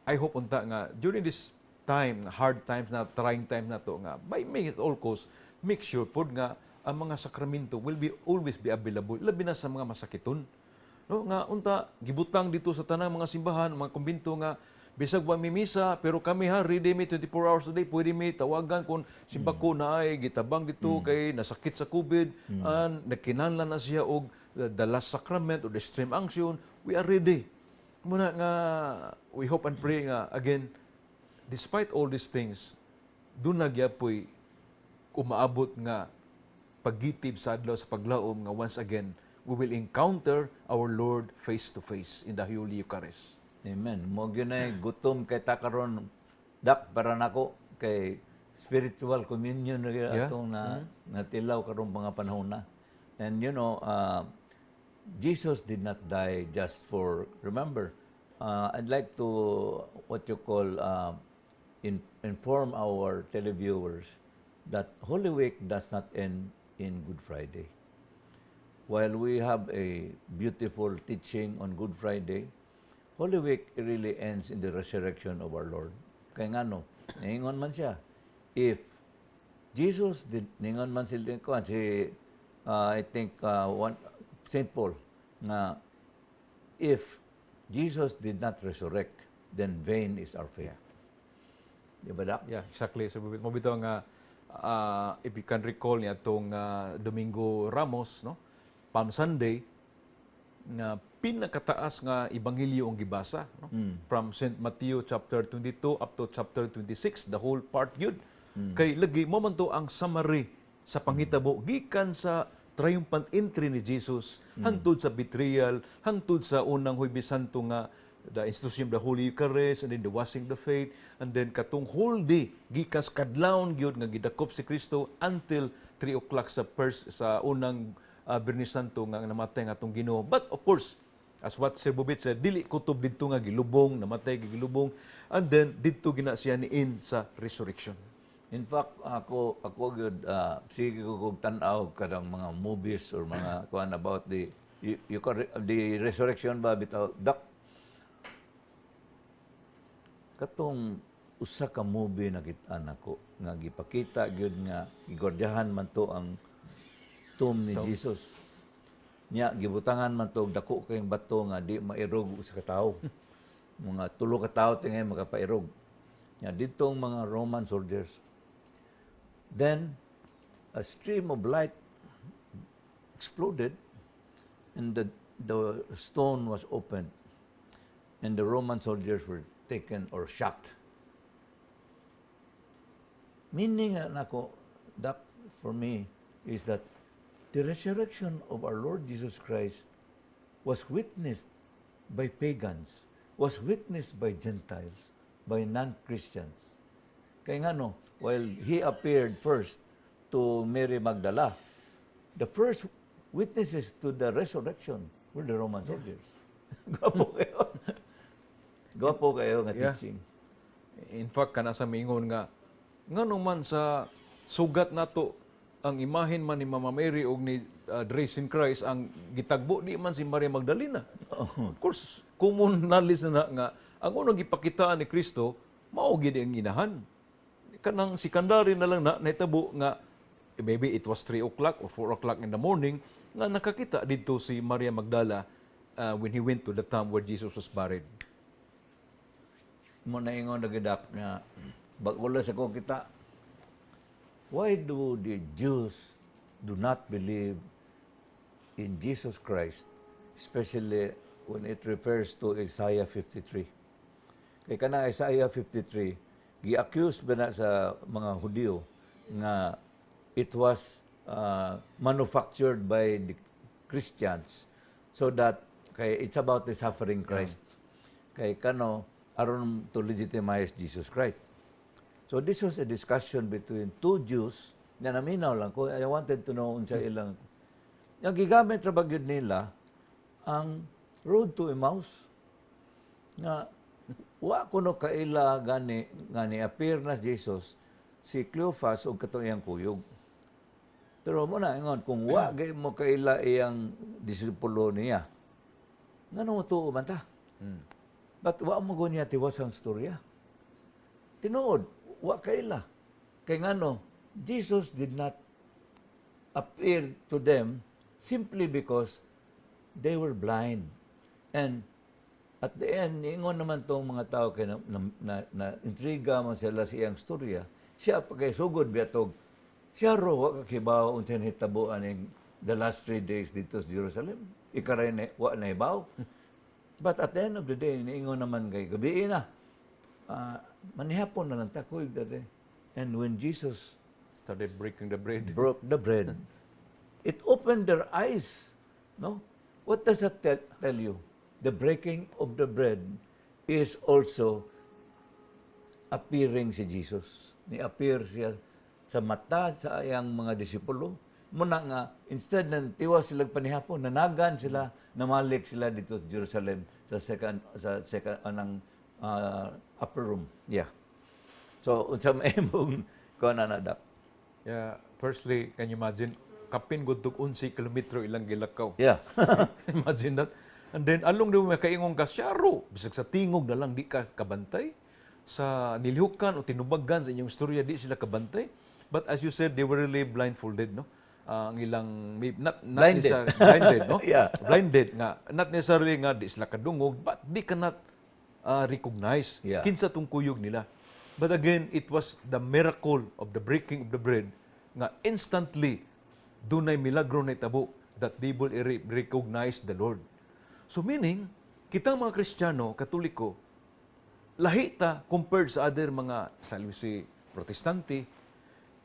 I hope unta nga during this time, hard times na, trying time na to, nga by may at all costs, make sure pod nga ang mga sakramento will be always be available, labi na sa mga masakiton. No, nga unta gibutang dito sa tanang mga simbahan, mga kumbinto nga bisag wa mi misa, pero kami ha, ready mi 24 hours a day, pwede mi tawagan kung simbako na ay gitabang dito kay nasakit sa COVID and nagkinahanglan na siya og the last sacrament or the extreme unction, we are ready. Muna nga we hope and pray nga again, despite all these things, doon na gyapoy umaabot nga paggitib sa adlaw sa paglaom nga once again we will encounter our Lord face to face in the Holy Eucharist. Amen. Mo gyud na gutom kay ta karon dak para nako kay spiritual communion na gyud atong na natilaw karong mga panahon na. And Jesus did not die just for, remember, I'd like to, what you call, inform our televiewers that Holy Week does not end in Good Friday. While we have a beautiful teaching on Good Friday, Holy Week really ends in the resurrection of our Lord. Kaya nga no, ningon man siya, if Jesus did, ningon man sila, kuan, si, I think, one, St. Paul, nga, If Jesus did not resurrect, then vain is our faith. Di ba, Doc? Yeah, exactly. So mao bitaw nga if you can recall niya atong Domingo Ramos, no? Palm Sunday nga pinakataas nga ebanghelyo ang gibasa, no? From St. Matthew chapter 22 up to chapter 26, the whole part gyud. Kay lagi mao man to ang summary sa panghitabo gikan sa triumphant entry ni Jesus hangtod sa betrayal, hangtod sa unang Huwebes Santo nga the institution of the Holy Eucharist and then the washing of the feet and then katong whole day gikan sa kadlawon gyud nga gidakop si Kristo until 3 o'clock sa first sa unang Biyernes Santo nga namatay ang atong Ginoo. But of course, as what Sir Bobit said, dili kutob didto nga gilubong, namatay, gilubong, and then didto gina siya niin sa resurrection. In fact, ako gyud sige ko kog tan-aw kanang mga movies or mga kuan about the you, you can, the resurrection ba bitaw, Doc. Katong usa ka movie nakita nako nga gipakita gyud nga gigwardyahan man to ang tomb ni Jesus. Nya gibutangan man to og dako kayong bato nga di mairog usa ka tawo. Mga tulo ka tawo tingay makapairog. Nya didto ang mga Roman soldiers. Then a stream of light exploded and the stone was opened and the Roman soldiers were taken or shocked. Meaning na nako, that for me is that the resurrection of our Lord Jesus Christ was witnessed by pagans, was witnessed by Gentiles, by non-Christians. Kaya nga no, while he appeared first to Mary Magdala, the first witnesses to the resurrection were the Roman soldiers. Gwapo kayo. Gwapo kayo nga teaching. In fact, kana sa miingon nga ngano man sa sugat nato ang imahen man ni Mama Mary og ni Risen Christ ang gitagbo, di man si Maria Magdalena? Of course, common knowledge na, na nga ang unang gipakitaan ni Kristo mao gid ang inahan. Kanang secondary na lang na nahitabo nga maybe it was 3 o'clock or 4 o'clock in the morning nga nakakita didto si Maria Magdala when he went to the tomb where Jesus was buried. Mao na ingon na gidak nga bag-o sa ko kita, why do the Jews do not believe in Jesus Christ, especially when it refers to Isaiah 53? Kay kana Isaiah 53, gi-accused ba na sa mga Hudiyo nga it was manufactured by the Christians so that kay it's about the suffering Christ, kay kano aron to legitimize Jesus Christ. So this was a discussion between two Jews na naminaw lang ko. I wanted to know unsa ilang nga gigamit ra ba gyud nila ang Road to Emmaus nga wa kuno kaila gani nga ni appear na Jesus si Cleophas ug katong iyang kuyog. Pero mao na ingon kung wa gay mo kaila iyang disipulo niya, ngano mo tuo man ta? But wa mo niya tiwas ang storya. Tinuod, wa kaila. Kay ngano, Jesus did not appear to them simply because they were blind. And at the end, niingon naman tong mga tao kay na intriga man sila sa iyang storya. Siya pa kay sugod biatog. Siya ro wa kakibaw unsa nahitabo aning the last 3 days didto sa Jerusalem. Ikaray na wa na ibaw. But at the end of the day, niingon naman kay gabii na. Manihapon na lang ta kuyog dere. And when Jesus started breaking the bread, broke the bread, it opened their eyes. No? What does that tell you? The breaking of the bread is also appearing si Jesus. Ni-appear siya sa mata sa iyang mga disipulo. Mao na nga, instead ng tiwas sila panihapon, nanagan sila, namalik sila didto sa Jerusalem sa second anang upper room. Yeah. So, unsa may imong kuan na, Doc? Yeah, firstly, can you imagine, kapin gud tog 11 kilometro ilang gilakaw. Imagine that. And then along the way makaingon ka syaro, bisag sa tingog na lang di ka kabantay, sa nilihukan o tinubagan sa inyong istorya di sila kabantay. But as you said, they were really blindfolded, no? ang ilang not Blinded. Blinded, no? Yeah. Blinded nga not necessarily nga di sila kadungog, but they cannot recognize kinsa tong kuyog nila. But again, it was the miracle of the breaking of the bread nga instantly dunay milagro na itabo that they will recognize the Lord. So meaning, kitang mga Kristiyano, Katoliko, lahi ta compared sa other mga sa si Protestante.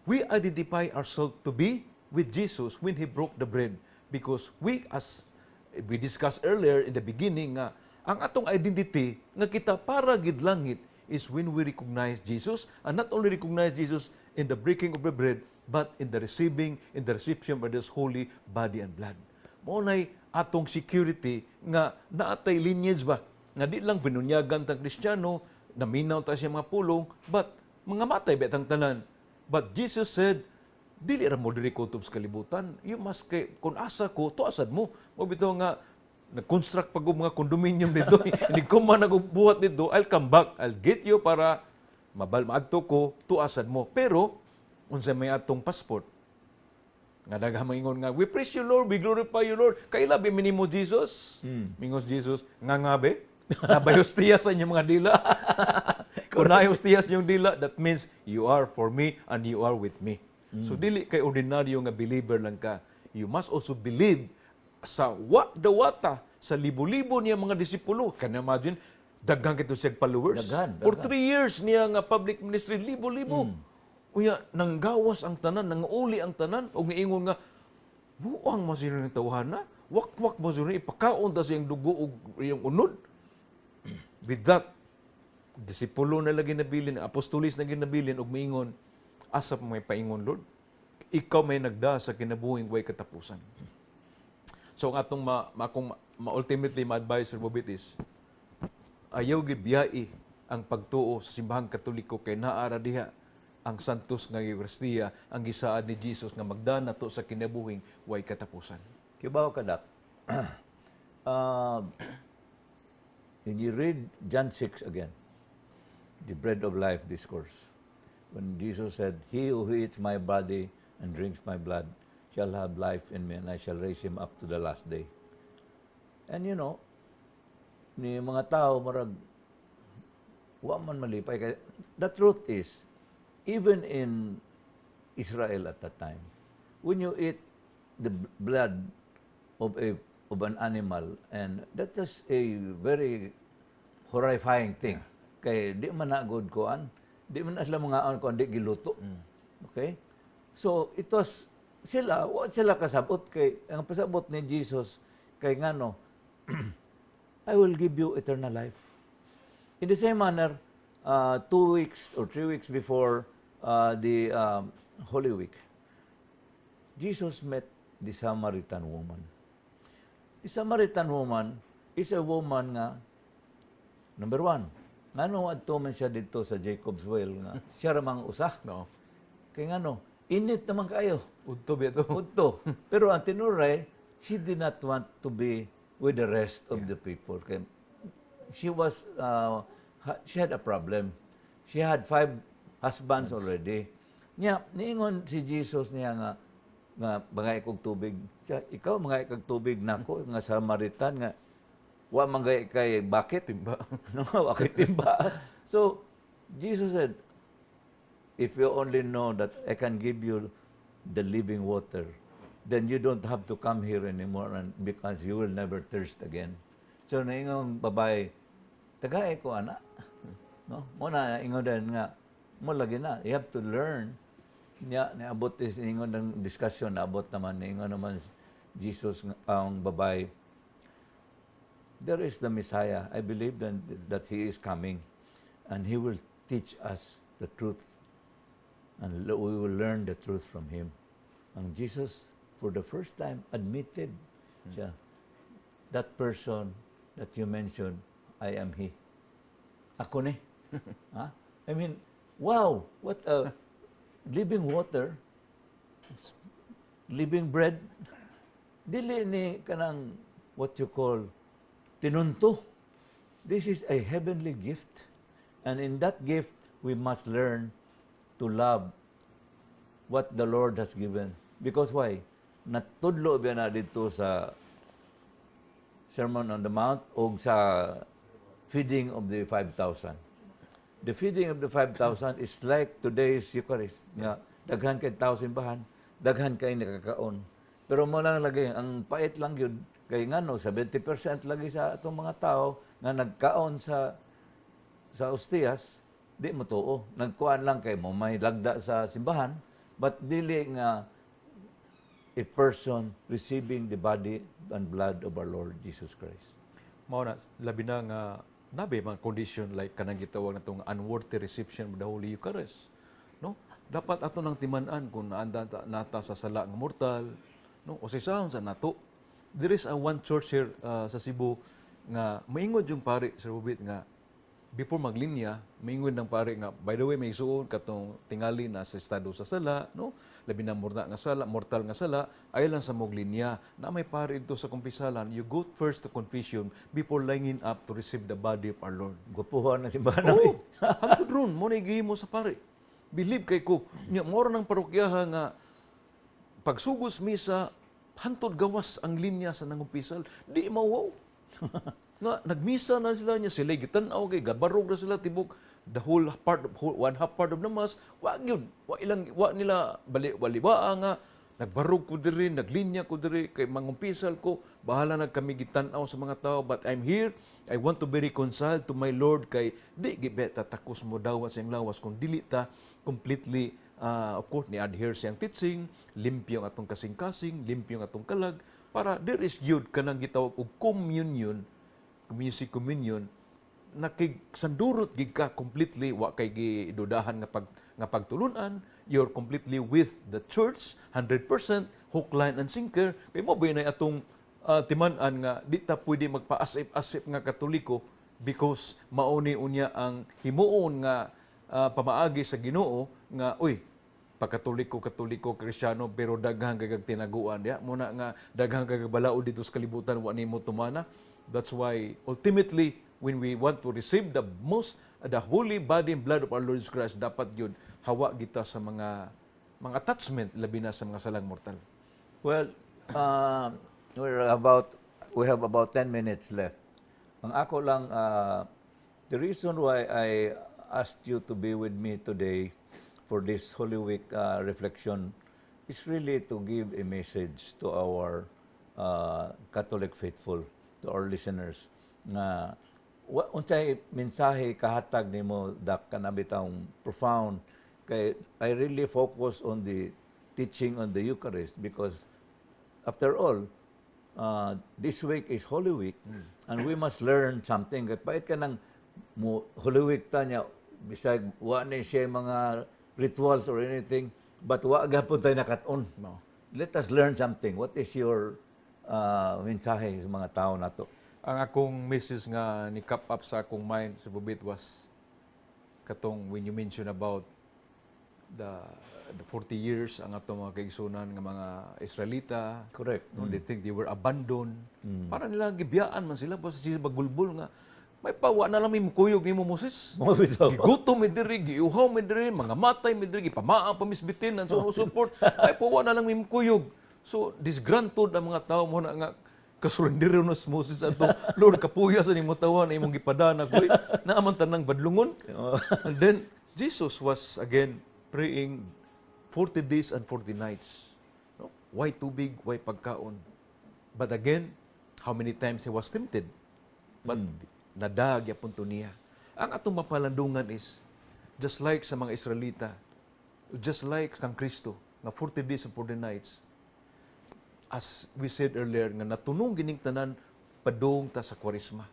We identify ourselves to be with Jesus when He broke the bread because we, as we discussed earlier in the beginning, nga ang atong identity nga kita para gid langit is when we recognize Jesus, and not only recognize Jesus in the breaking of the bread but in the receiving, in the reception of this holy body and blood. Mao nay atong security nga naatay lineage ba nga di lang binunyagan tang Kristiyano, naminaw ta siya mga pulong, but mga matay ba tang tanan. But Jesus said, "Dili ra mo diri kutob sa kalibutan. You must, kay kung asa ko, tuasad mo." Mao bitaw nga nag-construct pag og mga condominium dito. Hindi ko man nagbuhat dito, I'll come back. I'll get you para mabal maadto ko, tuasad mo. Pero unsa may atong passport? Nga daghang maingon nga, "We praise you, Lord, we glorify you, Lord. Kaila bi mo, Jesus?" Mingos Jesus, "Nga be? Nabay hostiya sa inyong mga dila? Kung naay hostiya sa inyong dila, that means you are for me and you are with me." So dili kay ordinaryo nga believer lang ka. You must also believe sa wa dawata sa libo-libo niya mga disipulo. Can you imagine? Daghan kito siya followers. Daghan, For daghan. 3 years niya nga public ministry, libo-libo. Unya, nanggawas ang tanan, nanguli ang tanan, ug niingon nga, "Buang man sila ng tawhana, wakwak mo sila, ipakaon ta siyang dugo ug iyang unod." With that, disipulo na lagi nabilin, apostolis na ginabilin, ug miingon, "Asa pa may paingon, Lord? Ikaw may nagda sa kinabuhing way katapusan." So ang atong ma ultimately ma-advise, Sir Bobit, is ayaw gid biyai ang pagtuo sa Simbahang Katoliko kay naa ra diha ang Santos nga Eucharistia, ang gisaad ni Jesus nga magdana to sa kinabuhing way katapusan. Kibaw ka, Dak. When you read John 6 again, the bread of life discourse, when Jesus said, "He who eats my body and drinks my blood shall have life in me, and I shall raise him up to the last day." And ni mga tao, marag, wa man malipay. Kay, the truth is, even in Israel at that time, when you eat the blood of an animal, and that is a very horrifying thing. Kay di man na good kuan, di man na sila mga kuan di giluto. Okay? So it was sila, wa sila kasabot kay ang pasabot ni Jesus kay ngano, "I will give you eternal life." In the same manner, 2 weeks or 3 weeks before the Holy Week, Jesus met the Samaritan woman. The Samaritan woman is a woman nga, number one, ngano adto man siya dito sa Jacob's Well nga siya ra mang usa? No. Kay ngano, init naman kayo. Udto ba ito? Udto. Pero ang tinuray, she did not want to be with the rest of the people. Kay she had a problem. She had five husbands already. Niya, niingon si Jesus niya nga mangay kog tubig. Siya, "Ikaw mangay kag tubig nako nga Samaritan nga wa man gay kay bakit?" Timba. No, wa kay timba. So Jesus said, "If you only know that I can give you the living water, then you don't have to come here anymore and because you will never thirst again." So naingong babae, "Tagae ko ana." No? Mo na ingon din nga mo lagi na you have to learn. Niya niabot is ingon ng discussion, naabot naman niingon naman Jesus ang babae, "There is the Messiah. I believe then that he is coming and he will teach us the truth and we will learn the truth from him." And Jesus, for the first time, admitted siya, "That person that you mentioned, I am he. Ako ni." Ha? I mean, wow, what a living water, living bread. Dili ni kanang what you call tinunto. This is a heavenly gift. And in that gift, we must learn to love what the Lord has given. Because why? Natudlo ba na dito sa Sermon on the Mount o sa feeding of the 5,000. The feeding of the 5,000 is like today's Eucharist. Nga, daghan kay tao simbahan, daghan kay nakakaon. Pero mo lang lagi, ang pait lang yun, kay ngano, 70% lagi sa atong mga tao nga nagkaon sa ostiyas, di mo tuo. Nagkuan lang kay mo may lagda sa simbahan, but dili nga a person receiving the body and blood of our Lord Jesus Christ. Mao na, labi na nga nabi mga condition like kanang gitawag natong unworthy reception of the Holy Eucharist, no? Dapat ato nang timan-an kung naanda nata sa sala nga mortal, no? O sisahon sa nato. There is a one church here sa Cebu nga moingon yung pare, Sir Bobit, nga before maglinya, moingon ng pare nga, "By the way, may isuon katong tingali na sa estado sa sala, no? Labi na mortal nga sala, mortal nga sala, ay lang sa moglinya. Na may pare dito sa kumpisalan, you go first to confession before lining up to receive the body of our Lord." Gwapuhan na simbahan. Oo, hantod ron, mo na gihimo sa pare. Believe kay ko, nya mao ra ng parokyaha nga pagsugos misa, hantod gawas ang linya sa nangumpisal, di mawaw. Nga nagmisa na sila niya, sila gitan-aw kay gabarog na sila tibok the whole part of whole, one half part of the mass, wa gyud, wa ilang wa nila bali walibaa nga nagbarog ko diri, naglinya ko diri kay mangumpisal ko, bahala na kami gitan-aw sa mga tao, but I'm here, I want to be reconciled to my Lord kay di gibeta takos mo dawat siyang lawas kung dili ta completely, of course, ni adhere siyang teaching, limpyo ang atong kasing-kasing, limpyo ang atong kalag para there is gyud kanang gitawag og communion, music communion, nakig sandurot gid ka completely, wa kay gidudahan nga pagtulunan, you're completely with the church 100%, hook, line and sinker. Kay mo ba atong timan-an nga di ta pwede magpaasip-asip nga Katoliko because mauni unya ang himuon nga pamaagi sa Ginoo nga, uy, pagkatoliko, Katoliko, Kristyano, pero daghang kag tinaguan diya mo na nga daghang kag balaod dito sa kalibutan, wa nimo tumana. That's why ultimately, when we want to receive the holy body and blood of our Lord Jesus Christ, dapat yun hawa kita sa mga attachment, labi na sa mga salang mortal. Well, we have about 10 minutes left. Ang ako lang, the reason why I asked you to be with me today for this Holy Week reflection is really to give a message to our Catholic faithful, to our listeners, nga unsay mensahe kahatag nimo, Dak, kana bitawng profound, kay I really focus on the teaching on the Eucharist because, after all, this week is Holy Week and we must learn something. Kay pait ka nang mo Holy Week ta niya, bisag wa ni siya mga rituals or anything, but wa gapon tayo nakat-on. No. Let us learn something. What is your mensahe sa mga tao nato? Ang akong message nga ni cap up sa akong mind sa Bubit was katong when you mention about the 40 years ang atong mga kaigsunan nga mga Israelita, no, they think they were abandoned, para nila gibiyaan man sila, basta sila bagbulbul nga may pawa na lang may mukuyog nimo, Moses. Mo bitaw. Gigutom mi diri, giuhaw mi diri, mga matay mi diri, gipamaa pa misbitin and so on and so forth. Ay pawa na lang may mukuyog. So disgruntled ang mga tao mo na nga kasurrender na si Moses ato. "Lord, kapuya sa nimo tawan imong gipadana ko. Naaman tanang badlungon." And then Jesus was again praying 40 days and 40 nights. No? Why tubig, why pagkaon? But again, how many times he was tempted? But nadag yapon to niya. Ang atong mapalandungan is, just like sa mga Israelita, just like kang Kristo, nga 40 days and 40 nights, as we said earlier, nga natunong gining tanan padung ta sa Kwaresma.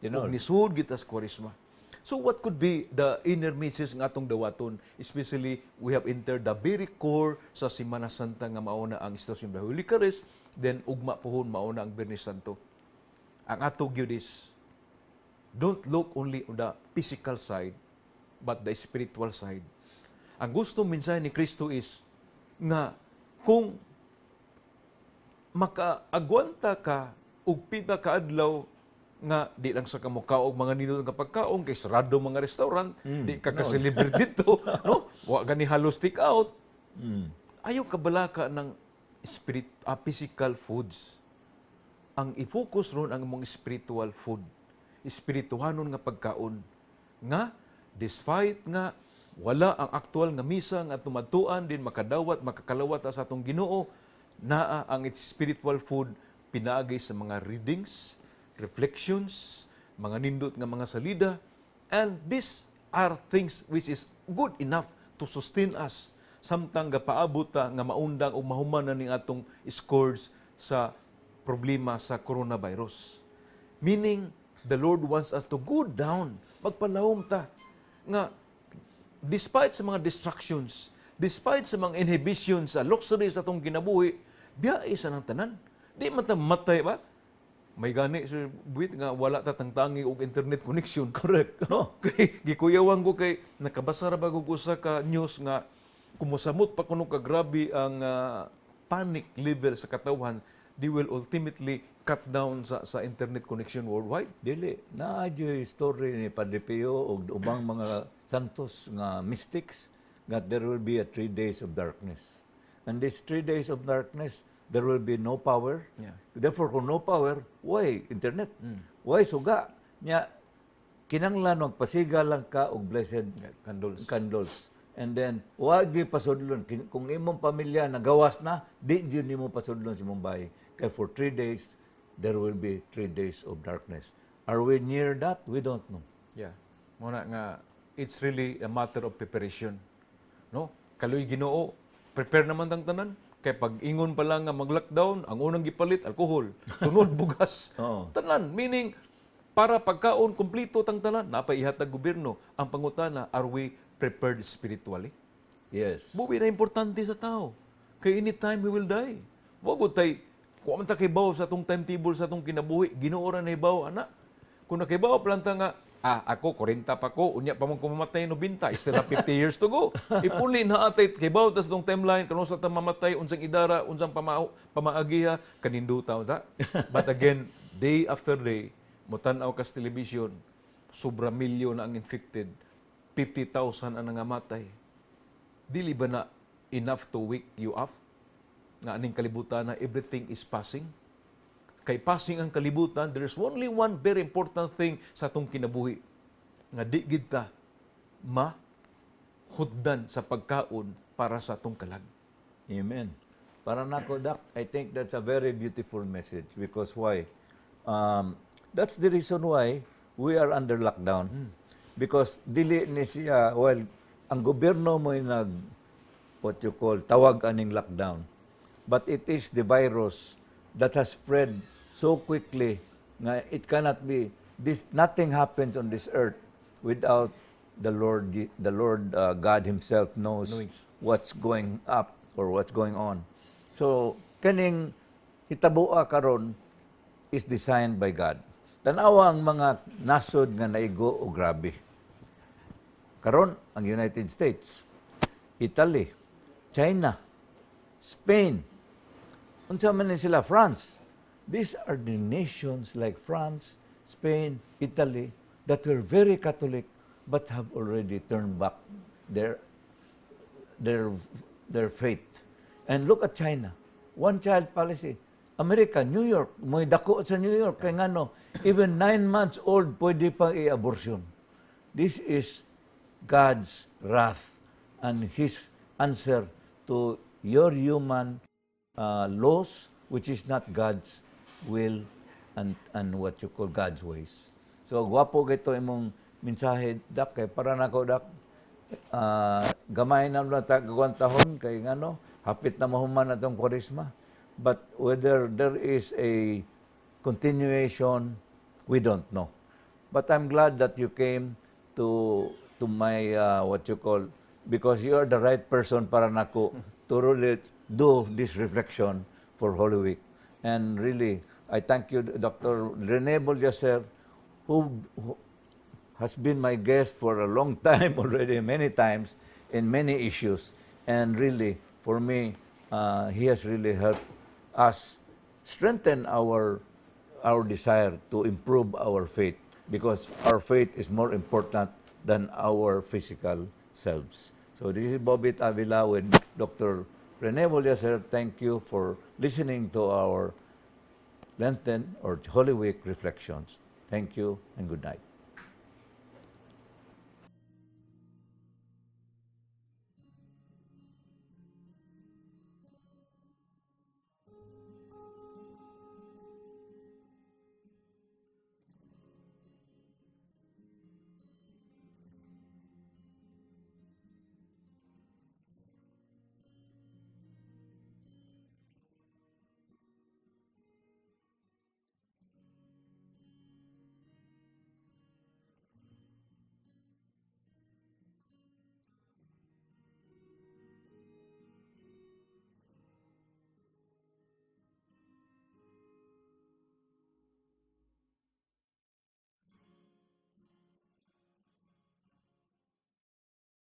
Tinuod. Ug nisud kita sa Kwaresma. So what could be the inner message nga atong dawaton, especially we have entered the very core sa Semana Santa nga mauna ang Istasyon of the Holy Eucharist, then ugma pohon mauna ang Biyernes Santo? Ang ato gyud is don't look only on the physical side but the spiritual side. Ang gusto mensahe ni Kristo is nga kung makaagwanta ka og pila ka adlaw nga di lang sa kamukaog mga nindot nga pagkaon kay sarado mga restaurant, di ka ka-celebrate dito, no, wa gani halos take out, ayaw kabalaka ng spirit physical foods. Ang i-focus ron ang imong spiritual food. Espirituhanon nga pagkaon nga despite nga wala ang aktual nga misa nga tumatuan din makadawat, makakalawat sa atong Ginoo, naa ang spiritual food pinaagi sa mga readings, reflections, mga nindot nga mga salida, and these are things which is good enough to sustain us samtang gapaabot ta nga maundang o mahuman na ning atong scourge sa problema sa coronavirus. Meaning, the Lord wants us to go down, magpalahom ta, nga despite sa mga distractions, despite sa mga inhibitions, sa luxuries sa atong kinabuhi, biyahe sa nang tanan. Di man ta matay ba? May gani, Sir Bobit, nga wala ta tangtangi og internet connection. Correct. No? Kay gikuyawan ko kay nakabasa ra ba og usa ka news nga kumusamot pa kuno ka grabe ang panic level sa katawhan, they will ultimately cut down sa internet connection worldwide. Dili, naa juy story ni Padre Pio ug ubang mga santos nga mystics that there will be a 3 days of darkness. And these 3 days of darkness, there will be no power. Therefore, kung no power, why internet? Why suga? Nya, kinanglan magpasiga lang ka og blessed candles. Candles. And then, wa gyud pasudlon. Kung imong pamilya nagawas na, di gyud nimo pasudlon sa imong bahay. Kay for 3 days, there will be 3 days of darkness. Are we near that? We don't know. Yeah. Mao na nga it's really a matter of preparation. No? Kaluy Ginoo, prepare naman tang tanan. Kay pag ingon pa lang nga mag-lockdown, ang unang gipalit alcohol, sunod bugas. Tanan, meaning para pagkaon kumpleto tang tanan, napay ihatag gobyerno. Ang pangutana, are we prepared spiritually? Yes. Bubi na importante sa tao. Kay anytime we will die. Wa gud tay kuha man ta kibaw sa atong timetable sa atong kinabuhi, Ginoo ra nahibaw ana. Kung nakibaw planta nga ako 40 pa ko, unya pa man ko mamatay 90, still have 50 years to go. If only naa tay kibaw ta sa atong timeline, kanus-a ta mamatay, unsang idara, unsang pamaagiha, kaninduta ta. But again, day after day, motan-aw ka sa television, sobra milyon na ang infected, 50,000 ang nangamatay. Dili ba na enough to wake you up? Nga aning kalibutan na everything is passing? Kay passing ang kalibutan, there is only one very important thing sa atong kinabuhi. Nga di gid ta ma huddan sa pagkaon para sa atong kalag. Amen. Para nako, Doc, I think that's a very beautiful message because why? That's the reason why we are under lockdown. Because dili ni siya, well, ang gobyerno mo nag, what you call, tawag aning lockdown. But it is the virus that has spread so quickly nga it cannot be, this, nothing happens on this earth without the Lord God Himself knows Knowing. What's going up or what's going on. So, kaning hitaboa karon is designed by God. Tanawa ang mga nasod nga naigo o grabe. Karon ang United States, Italy, China, Spain, unsa man ni sila, France. These are the nations like France, Spain, Italy that were very Catholic but have already turned back their faith. And look at China. One child policy. America, New York, mo'y dako sa New York kay ngano, even 9 months old pwede pa i-abortion. This is God's wrath and His answer to your human laws, which is not God's will and what you call God's ways. So, gwapo kaayo imong mensahe, Dak, kay para nako, Dak, gamay na lang ta tahon kay ngano, hapit na mahuman atong Kwaresma. But whether there is a continuation, we don't know. But I'm glad that you came to my what you call, because you are the right person para nako to really do this reflection for Holy Week. And really, I thank you, Dr. Rene Bolyaser, who has been my guest for a long time already, many times, in many issues. And really, for me, he has really helped us strengthen our desire to improve our faith because our faith is more important than our physical selves. So this is Bobit Avila with Dr. Rene Villaser. Thank you for listening to our Lenten or Holy Week reflections. Thank you and good night.